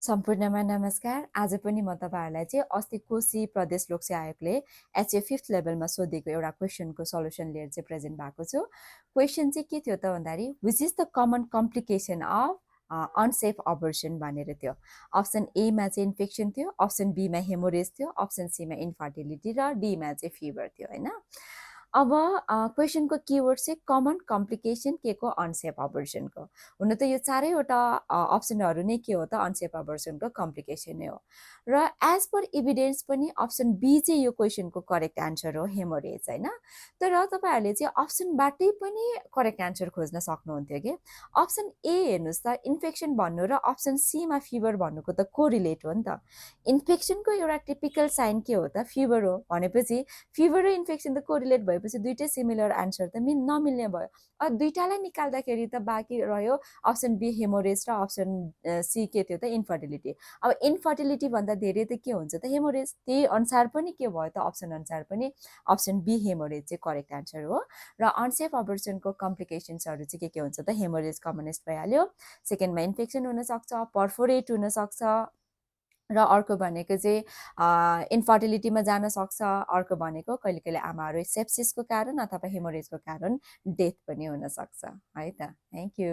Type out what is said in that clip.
सम्पूर्णमा नमस्कार। आज पनि म तपाईँहरूलाई चाहिँ अस्ति कोशी प्रदेश लोकसेवा आयोगले एचए 5th लेभलमा सोधेको एउटा क्वेसनको सल्युसन लिएर चाहिँ प्रेजेन्ट भएको छु। क्वेसन चाहिँ के थियो त भन्दाखेरि which is the common complication of unsafe abortion भनेर थियो। अप्सन एमा चाहिँ इन्फेक्सन थियो, अप्सन बीमा हेमोरेज थियो, अप्सन सीमा इन्फर्टिलिटी र डीमा चाहिँ फिभर थियो होइन। अब क्वेसनको किवर्ड चाहिँ कमन कम्प्लिकेसन के को अनसेफ अबर्सनको। हुन त यो चारैवटा अप्सनहरू नै के हो त अनसेफ अबर्सनको कम्प्लिकेसन नै हो र एज पर इभिडेन्स पनि अप्सन बी चाहिँ यो क्वेसनको करेक्ट एन्सर हो हेमोरेज होइन। तर तपाईँहरूले चाहिँ अप्सनबाटै पनि करेक्ट एन्सर खोज्न सक्नुहुन्थ्यो कि अप्सन ए हेर्नुहोस् त इन्फेक्सन भन्नु र अप्सन सीमा फिभर भन्नुको त कोरिलेट हो नि त। इन्फेक्सनको एउटा टिपिकल साइन के हो त फिभर हो भनेपछि फिभर र इन्फेक्सन त कोरिलेट भएपछि दुइटै सिमिलर एन्सर त नमिल्ने भयो। दुइटालाई निकाल्दाखेरि त बाँकी रह्यो अप्सन बी हेमोरेज र अप्सन सी के थियो त इन्फर्टिलिटी। अब इन्फर्टिलिटी भन्दा धेरै त के हुन्छ त हेमोरेज, त्यही अनुसार पनि के भयो त अप्सन अनुसार पनि अप्सन बी हेमोरेज चाहिँ करेक्ट एन्सर हो। र अनसेफ अबर्सनको कम्प्लिकेसन्सहरू चाहिँ के हुन्छ त हेमोरेज कमनेस्ट भइहाल्यो, सेकेन्डमा इन्फेक्सन हुनसक्छ, पर्फोरेट हुनसक्छ र अर्को भनेको चाहिँ इन्फर्टिलिटीमा जान सक्छ। अर्को भनेको कहिले कहिले आमाहरू सेप्सिसको कारण अथवा हेमोरेजको कारण डेथ पनि हुनसक्छ है त। Thank you.